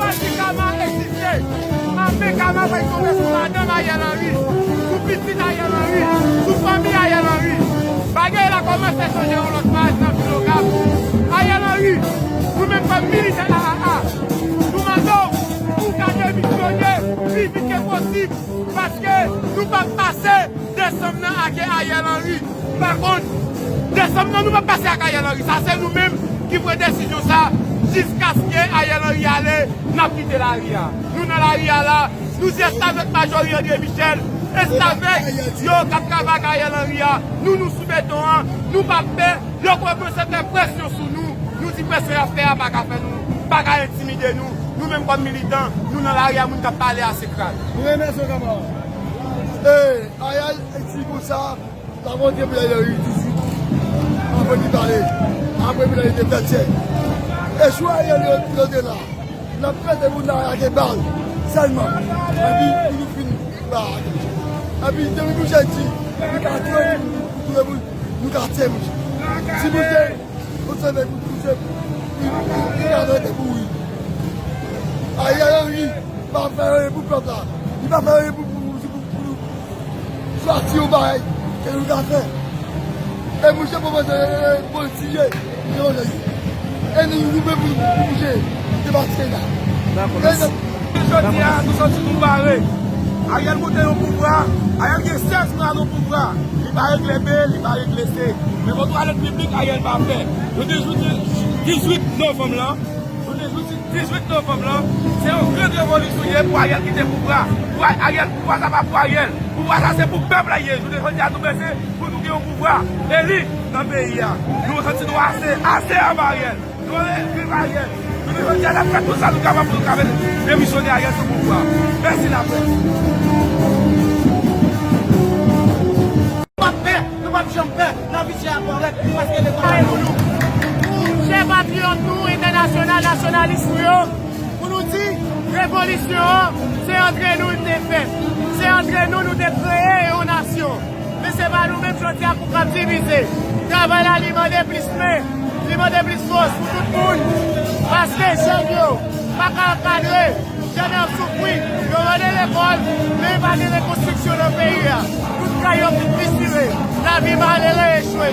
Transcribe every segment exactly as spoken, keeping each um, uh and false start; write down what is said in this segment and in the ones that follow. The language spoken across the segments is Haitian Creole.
Pati Kama egziste. Apre Kama pral tonbe sou madanm Ariel Henry, sou pitit Ariel Henry, sou fanmi Ariel Henry. Bagay la kòmanse chanje yon lòt paj nan vil Okap. Ariel Henry, nou menm kòm militan A A A, nou mande w pou w ka demisyone pi vit ke posib, paske nou p ap pase desanm nan ak Ariel Henry. Pa kont, desanm nan nou p ap pase ak Ariel Henry. Sa se nou menm ki pran desizyon sa, jiskaske Ariel Henry ale, n ap kite lari a. Nou nan lari a la, nou se restavèk Majori André Michel, restavèk yo k ap travay ak Ariel Henry a. Nou, nou sou beton an, nou p ap pè. Yo kòmanse fè presyon sou nou. Nou di presyon y ap fè a pa ka fè nou, pa ka entimide nou. Nou menm kòm militan, nou nan lari a, moun k ap pale a se krak. Nou renmen se kanmarad. Ee, Ariel di konsa, l ap rantre pou l al ri dizuit. Apre li pale. Apre li te fè tchè. E sou Ariel yo, yo te la. N ap pete moun nan ak bal sèlman. Epi pou nou fin ba. Epi depi mouche di, nou ka touye moun, nou touye moun, nou ka tiye moun. Si mouche, nou sove pou mouche, li, li, li ka rete pou wi. Ariel Henry pa fè anyen pou pèp la. Li pa fè anyen pou, pou, pou, pou, pou nou. Chwazi yon bagay ke nou ka fè. E mouche pwopoze, e, e, politiye, yo, yo, yo. E nou, nou menm pou, pou bouje, debake la. Dakò, mèsi. Jodi a, nou santi nou pare. Ariel monte nan pouvwa, Ariel gen sèz mwa nan pouvwa. Li pa regle B, li pa regle C. Men vòt ou alèd piblik, Ariel pa fè. Yo te jwenn dizuit novanm lan. Jounen jodi dizuit novanm lan, se yon gran revolisyon ye pou Ariel kite pouvwa. Pou Ariel, pouvwa sa pa pou Ariel. Pouvwa sa se pou pèp la ye. Jounen jodi a nou bezwen pou nou gen yon pouvwa eli nan peyi a. Nou santi nou ase, ase avè Ariel. Nou anvi viv Ariel. Jounen jodi a n ap fè tout sa nou kapab pou nou kapab demisyone Ariel sou pouvwa. Mèsi laprès. Nou p ap pè, nou p ap janm pè. Nan vizyon a kòrèk, paske lekòl la pou nou. Chè patriyòt nou, entènasyonal, nasyonalis nou yo, pou nou di, revolisyon an, se antre nou li te fèt. Se antre nou nou te kreye yon nasyon. Men se pa nou menm jodi a pou k ap divize. Travay la, li mande plis men, li mande plis fòs pou tout moun. Paske jèn yo pa ka ankadre. Jèn yo ap soufri, yo rele lekòl, men pa gen rekonstriksyon nan peyi a. Tout kay yo fin fisire, lavi malere echwe.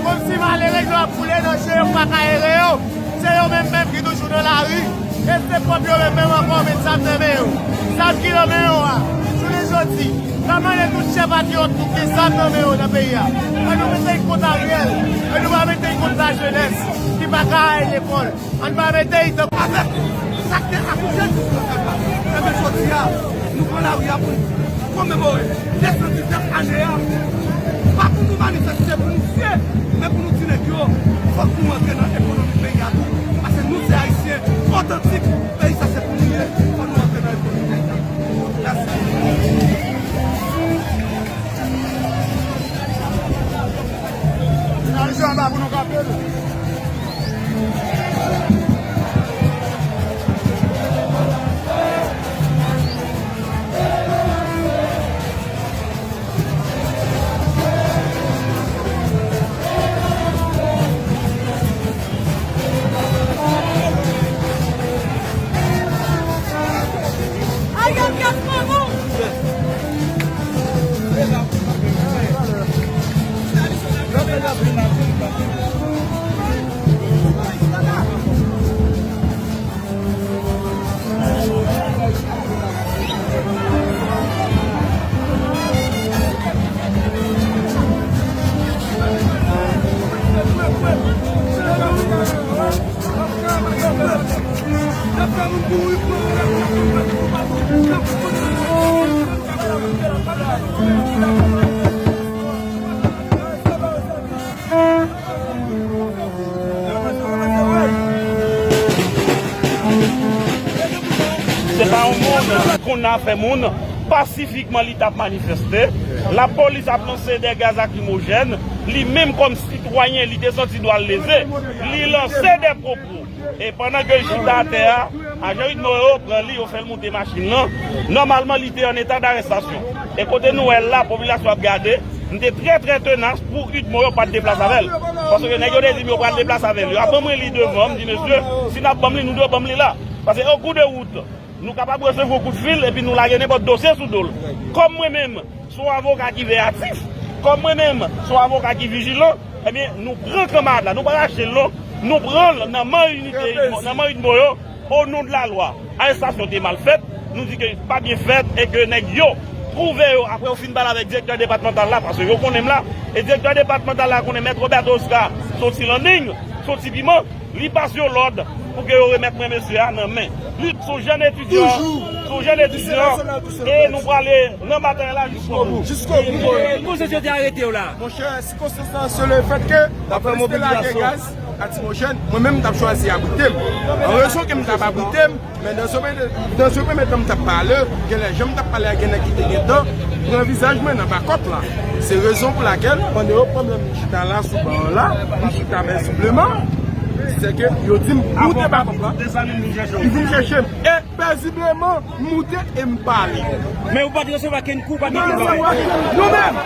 Kòmsi malere dlo ap koule nan je yo pa ka ere yo. Se yo menm menm ki toujou nan lari. E se pwòp yo menm menm ankò met zam nan men yo. Zam ki nan men yo a, jounen jodi, n ap mande tout chèf patriyòt nou gen zam nan men yo nan peyi a. Ann nou mete y kont Ariel, ann nou pa mete y kont lajenès ki pa ka al lekòl. Ann pa mete y tankou avèk sa k te akize Jiskas Kaka. Enben, jodi a, nou pran lari a pou n komemore de san diznèf ane a. Pa pou nou manifeste, pou nou fye, men pou nou di nèg yo, fòk nou antre nan ekonomi peyi a tou. Paske nou se Ayisyen otantik, peyi sa se pou nou ye, fòk nou antre nan ekonomi peyi a. Mèsi. Finalize anba pou nou kanpe nou. Se pa yon moun ki konn afè moun. Pasifikman, li t ap manifeste. Lapolis ap lanse de gaz lakrimojèn. Li menm, kòm sitwayen, li te santi dwa l leze. Li lanse de pwopo. E pandan ke l chita atè a, ajan UDMO yo pran li, yo fè l moute machin nan. Nòmalman, li te an eta darestasyon. E kote nou wè l la, popilasyon ap gade, m te trè, trè tenas pou UDMO yo pa t deplase avè l. Paske nèg yo te di m yo pral deplase avè l. Yo ap ban mwen li devan, m di, mesye, si n ap ban m li, nou dwe ban m li la. Paske an kou de wout, nou kapab resevwa yon kout fil epi nou lage nenpòt dosye sou do l. Kòm mwen menm, se yon avoka ki veyatif, kòm mwen menm, se yon avoka ki vijilan, ebyen, nou pran kanmarad la, nou pa rache l non, nou pran l nan man inite, nan man idmo yo, o non de la lwa. Arestasyon te mal fèt, nou di ke pa byen fèt e ke nèg yo twouve yo, apre yo fin pale avèk direktè depatmantal la, paske yo konnen m la, e direktè depatmantal la konnen Mèt Roberto Oscar se yon ti landing, se yon ti piman, li pase yon lòd pou ke yo remèt mwen mesye a nan men. Li se yon jèn etidyan, se yon jèn etidyan, e nou prale nan batay la jiskobou. Jiskobou. Ki konsyans yo te arete w la? Monchè, sikonstans lan se le fèt ke lapolis te lage gaz lakrimojèn, mwen menm m t ap chwazi abrite m. An rezon ke m t ap abrite m, men nan zòrèy de, nan zòrèy menm m t ap pale, gen lè jan m t ap pale a gen nèg ki te gentan pran vizaj mwen nan bakòp la. Se rezon pou lakèl, pandan yo pran m nan chita la sou ban an la, m chita men soupleman, se ke yo di m moute bakòp la, li vin chèche m. E pezibleman, m moute e m pale. Men ou pa t resevwa kenn kou, pa t resevwa kenn kou. Nou menm,